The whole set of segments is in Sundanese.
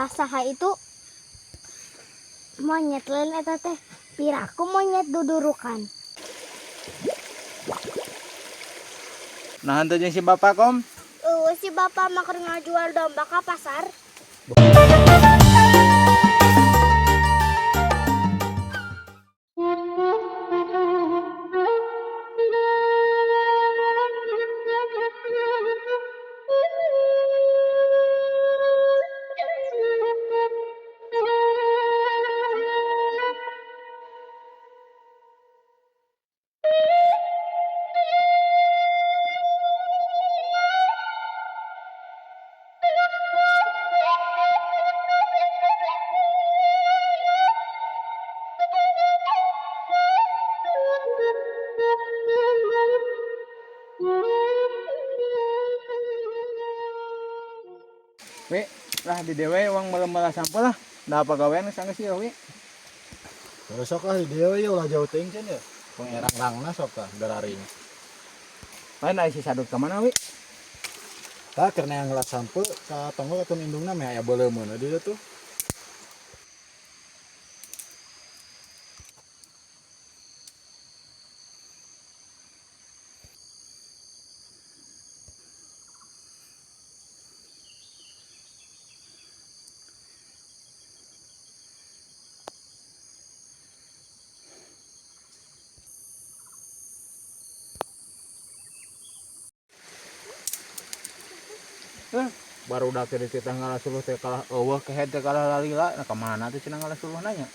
Alah saha itu? Monyet lain eta teh. Piraku monyet dudurukan. Nah, henteu jeung si bapak kom. Eueuh si bapak mah keur ngajual domba ka pasar. Wi, lah di dewe uang meuleuh sampeu lah. Da apa gawean geus sih wi. Terus sok lah di dieu we ulah jauh teuing cenah ya. Pengerang-rangna sok tah gararing. Lain aya si Sadut ka mana wi? Tah keur neang ngelat sampeu ka tonggo katun indungna meh aya beuleumeun di dieu tuh. Baru udah ke dititah ngalah suluh teh kalah eueuh kehed teh kalah lalila. Nah ka mana tuh cenah ngalah suluh nanya?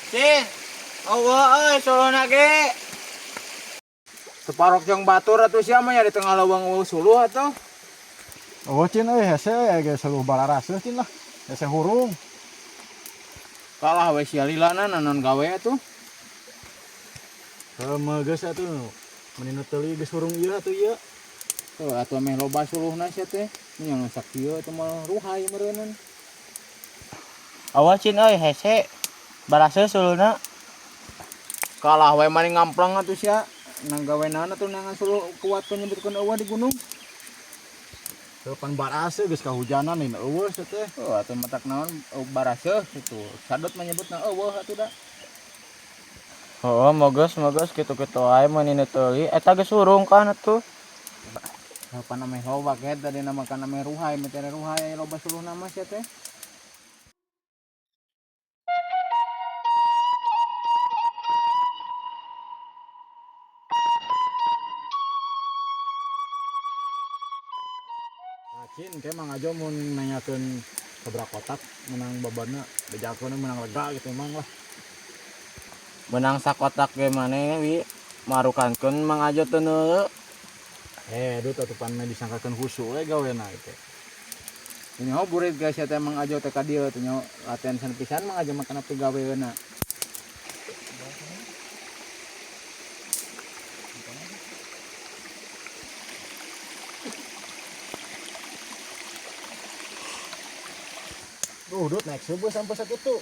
Cin, eueuh euy suluhna ge. Separok jeung batur atuh sia mah ya di tengah leuweung eueuh suluh atuh. Oh cin euy hese euy ge suluh balaraseuh cin lah. Hese hurung. Kalah we sia lilana nanon gawe atuh. Heuh geus atuh. Meni nu teuli geus hurung ieu atuh ieu. Heuh atuh meh loba suluhna sia teh. Nya ngasak ieu atuh mah ruhai meureunnan. Awas cin euy hese. Baraseuh suluhna. Kalah we mani ngamplang atuh sia. Nang gawe naon atuh nangan suluh kuat nyebutkeun eueuh di gunung. Heuh pan baraseuh geus kahujanan nih eueuh sia teh. Heuh atuh matak naon baraseuh kitu. Sadut menyebutna eueuh atuh da. Heuh mogeus kitu-kitu wae meuni nu teuli eta geus hurung kan atuh. Heuh pan ameh loba ge tadi nama kana meh ruhai meh tere ruhai loba suluhna mah sia teh. Cin, kayak Mang Ajo mun nanyakeun sabaraha kotak menang babadna, bejakeun menang lega gitu emang lah. Menang sakotak ge maneh wi marukankeun Mang Ajo teu neuleu. Dut atuh pan meh disangkakeun husu we gawena ieu teh. Nyaho burit guys sia teh Mang Ajo teh ka dieu teh nyaho latihan san pisan Mang Ajo mah kana pigaweuna. Duh, Dut naik seubeuh sampai sakitu.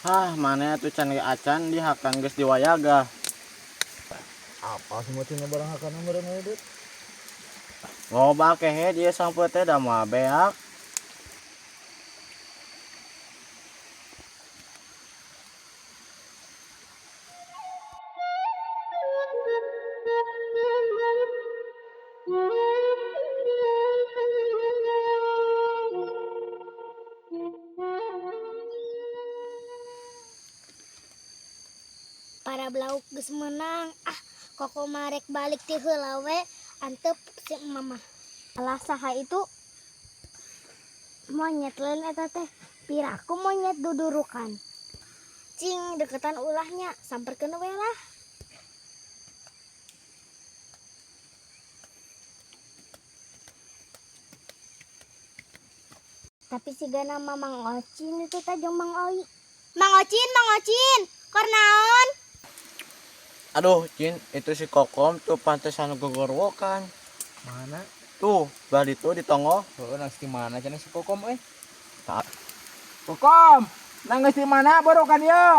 Hah, maneh atuh can ge acan dihakan geus diwayaga. Apa semua cenah barang hakan meureun we, Dut? Loba kehe dia sampe teh da moal beak. Para belauk geus menang. Ah, koko marek balik ti heula we antep si mama. Alah saha itu? Monyet lain eta teh. Piraku monyet dudurukan. Cing deketan ulahnya samperkeun we lah. Tapi sigana mah Mang Ocin itu teh jeung Mang Oi. Mang Ocin, Mang Ocin, keur naon? Aduh, Cin, itu si Kokom tuh pantesan gogorwokan. Mana? Tuh, belah ditu di tonggoh. Heeh, nang di mana cenah si Kokom euy? Tak. Kokom, nang geus di mana baru kan ieu?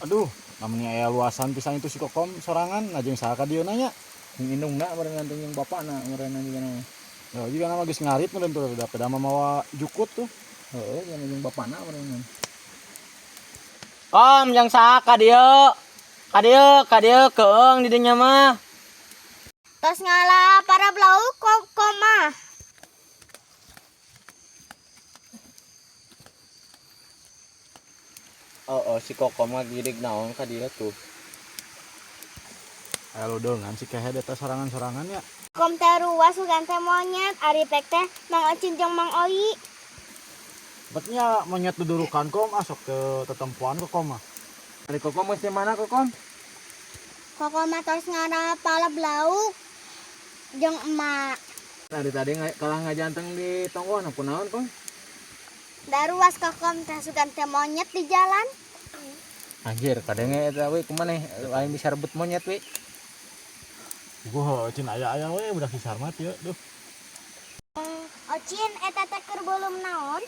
Aduh, namanya aya luasan pisan itu si Kokom sorangan ngajeng saha ka dieu nanya. Yang indungna meureun ngantung jeung bapakna meureun juga na. Ya juga nama geus ngarit meureun tuh da peda mah mawa jukut tuh. Heeh, jeung jeung bapakna meureun. Kom, yang saha ka dieu? Ka dieu, ka dieu keung di dinya mah. Tos ngala para blau kokom mah. Oh, oh si Kokom mah girig naon ka dieu tuh. Aya ludeungan si kehed eta sorangan-sorangan ya. Kom teh ruas sugan teh monyet, ari pek teh Mang Ocin jeung Mang Oi. Betnya monyet dudurukan kom asok ke tetempuan Kokom mah. Ari Kokom geus di mana Kokom? Kokom mah tos ngala pala blau jeung emak. Tadi tadi kalah ngajanteng di tonggoh nah kunaon Kom? Daruas kokom teh sugan teh monyet di jalan. Anjir, kadenge eta we kumaha aing bisa rebut monyet we. Gua cin aya-aya we budak si Sarmat ya, duh. Ocin eta teh keur beuleum naon?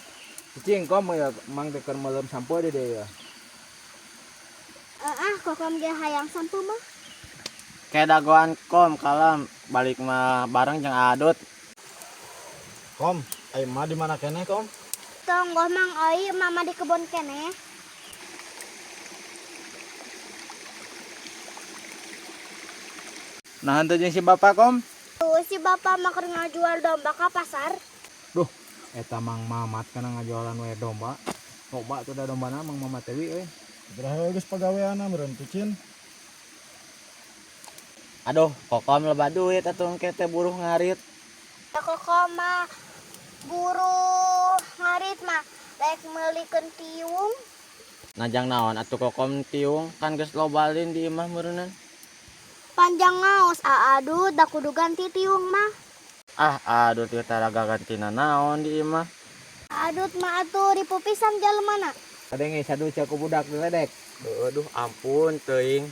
Cicing kom ya mang teh keur meuleum sampo di dieu ya. Ah, kokom ge hayang sampo mah. Kayak dagoan kom kalem balik mah bareng jeung Adut. Kom, ai mah di mana keneh kom? Tonggoh Mang Oi, mama di kebon keneh. Nah, henteu jeung si bapak Kom. Tuh si bapak mah keur ngajual domba ka pasar. Duh, eta Mang Mamat kana ngajualan we domba. Loba tuh da dombana Mang Mamat teh we euy. Beraha geus pagaweanna meureun tuh cin. Aduh, Kokom loba duit atuh engke teh buruh ngarit. Ya kokom mah buruh ngarit mah rek meulikeun tiung. Najang naon atuh Kokom tiung kan geus loba lin di imah meureunnan. Panjang ngaos aduh da kudu ganti tiung mah. Ah, aduh teu tara gagantina naon di imah. Adut mah atuh ripupisan jalmana. Kadenge sadu sia ku budak diledek. Aduh, ampun teuing.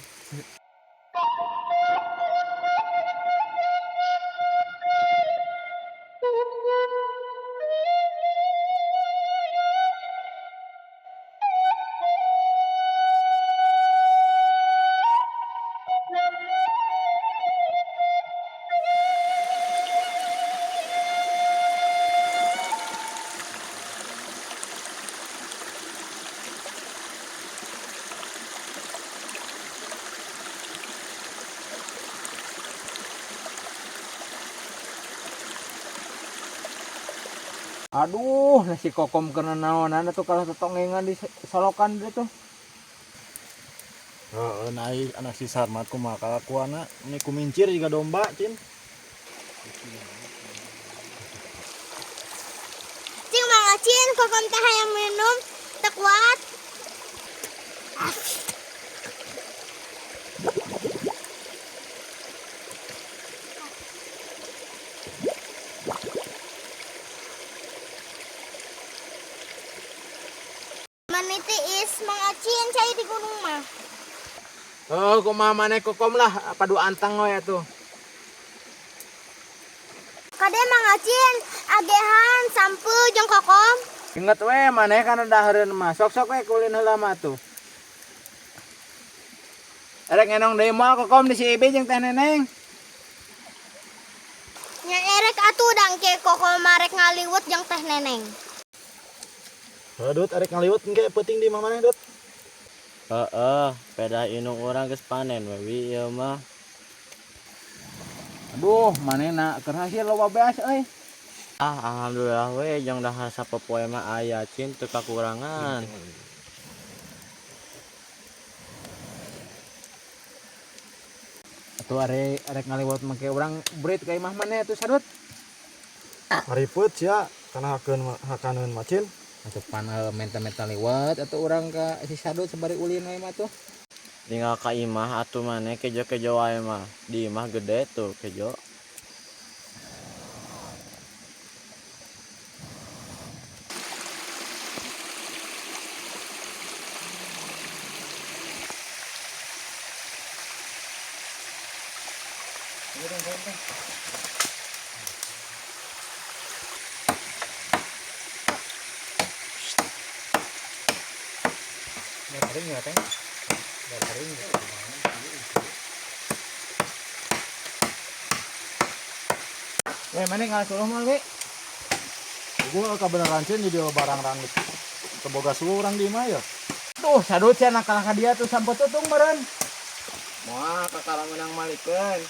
Aduh, nasi Kokom kena naonan atuh kalah tetongengan di solokan dia tuh. Heeh, nah ai anak si Sarmat kumaha kalakuanna ini kumincir juga domba cin. Cing Mang Ocin, kokom teh hayang minum teu kuat. Maniti is Mang Ocin cai di gunung mah. Oh, kumaha maneh Kokom lah padu anteng we atuh. Kade Mang Ocin, agehan sampo jeung kokom. Inget we maneh kana dahareun mah. Sok-sok we kulin heula mah atuh. Erek ngenong deui moal Kokom di si Ibi jeung Teh Neneng. Nya erek atuh dangke kokom marek ngaliwet jeung Teh Neneng. Heuh, Dut, arek ngaliwet engke peuting di imah maneh, Dut. Heeh, pedah indung urang geus panen we wi ieu mah. Aduh, manehna keur hasil loba beas euy. Ah, alhamdulillah we jeung dahar sapopoe mah aya cin teu kakurangan. Atuh arek arek ngaliwet make urang brit ka imah maneh atuh Sadut. Haripet sia kana hakeun hakaneun mah cin. Atuh pan menta-menta liwet atuh urang ka si Sadut sabari ulin we mah tuh. Tinggal ka imah atuh maneh kejo-kejo wae mah. Di imah gede tuh kejo. kebon teh. Ya kering ya teh. Ya kering ya. Weh, mana ngalah suluh mah, we? Gua kabeneran cen jadi barang rang teboga suluh urang di imah ya. Tuh, sadut sia nakal ka dia tuh sampo tutung meureun. Moal kakala menang malikeun.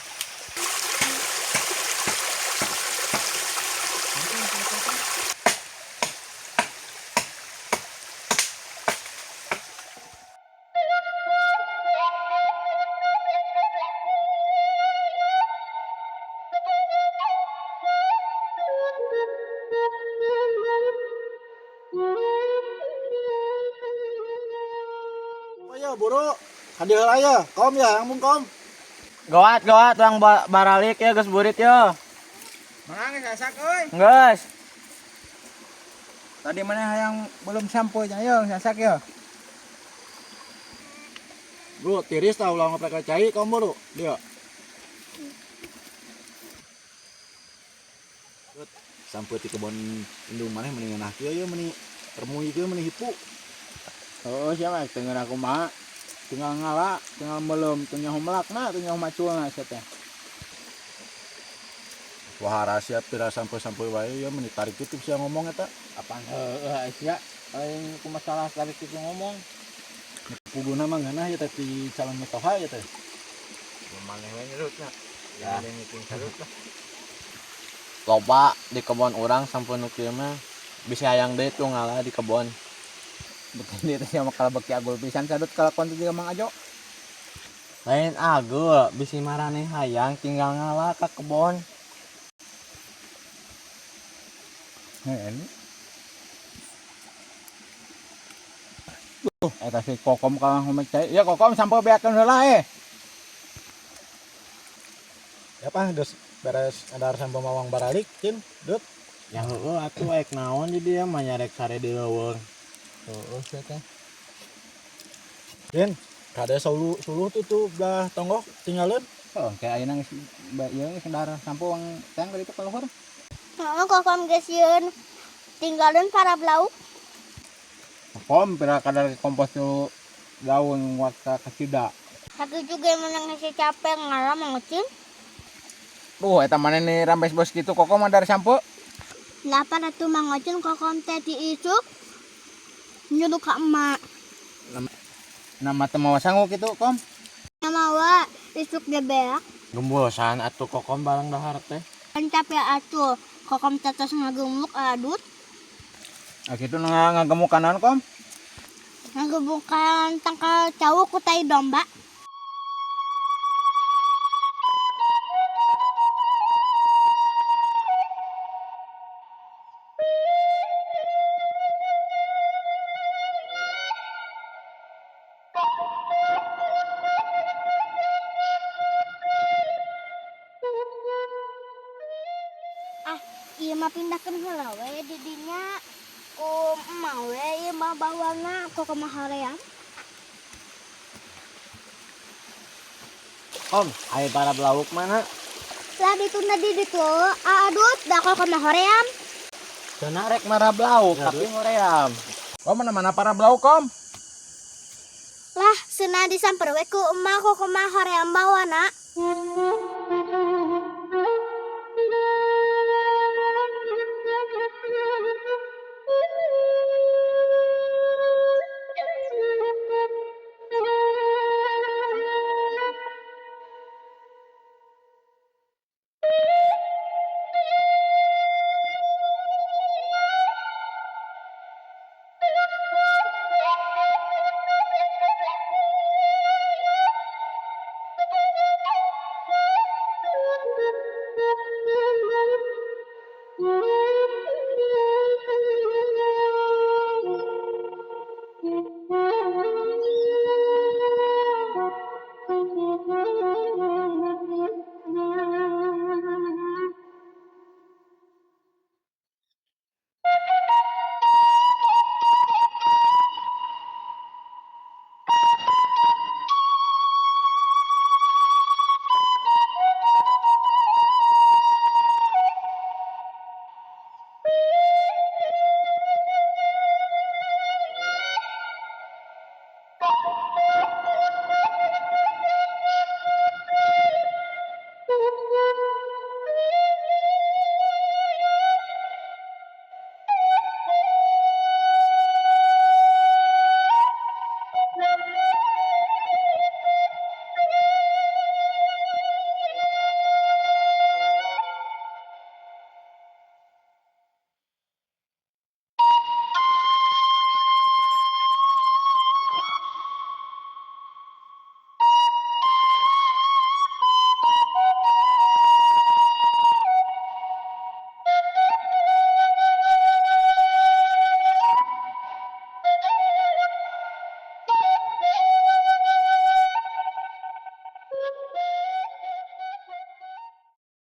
Ayo buru, hadir heula ya, kom ya, yang mung kom. Gawat gawat urang baralik ya geus burit ya. Mang sasak euy. Geus. Tadi mana hayang belum sampo nya yo sasak yo. Bro, tiris tah ulah ngoprek cai kom buru. Dia. Sampai di kebon indung maneh mendingan nah kieu ye meni remui kieu meni hipu. Oh, siapa teu ngeunah kumaha? Tinggal ngala, tinggal melem, teu nyaho melakna, teu nyaho maculna sia teh. Wah, rahasia pira sampai-sampai wae ya meni tarik kitu sia ngomong eta. Apaan heueuh sia? Lain ku masalah tarik kitu ngomong. Puguna mah ngeunah ya teh ti calon mitoha ya teh. Maneh we nyerutna. Ya, ada yang ngitung sarut lah. Loba di kebon urang sampeu nu kieu mah. Bisa hayang deui tuh ngalah di kebon. Beuki dieu teh sia mah kalabeki agul pisan sadut kalakuan teh jiga Mang Ajo. Lain agul, bisi maraneh hayang tinggal ngalah ka kebon. Heeh. Tuh, eta si Kokom kalah ngomong cai. Ya Kokom sampo beakeun heula eh. Ya apa geus beres adar sampo mawang baralik cin, dut. Ya heueuh atuh aek naon di dieu mah nyarek sare di leuweung. Heeh sia teh. Cin, kade suluh suluh tuh tuh belah tonggok tinggalin. Oh, kayak ayeuna geus ieu geus dahar sampo wang tang ka ditu ka luhur. Heeh, kokom geus sieun tinggalin para belauk. Kokom pira kadar kompos tuh daun waka kacida. Sakitu juga menang si capek ngalah Mang Ocin. Duh, eta mana nih rambes bos gitu kokom mah dari sampo. Lapar atuh Mang Ocin kokom teh diisuk nyuruh ka emak. Nama teu mawa sangu kitu, Kom. Mawa isuk gebeak. Gembosan atuh kokom barang dahar teh. Kan capek atuh kokom teh tos ngagemuk adut. Ah kitu ngagemukan naon, Kom? Ngagemukan tangkal cau ku tai domba. Ah, ieu mah pindahkeun heula we di dinya ku emak we ieu mah bawana ku kumaha hoream. Om, aya para belauk mana? Lah ditunda di ditu, adut da kumaha hoream. Cenah rek marah belauk Ya, tapi hoream. Kom mana-mana para belauk, Kom? Lah, cenah disamper we ku emak ku kumaha hoream bawana.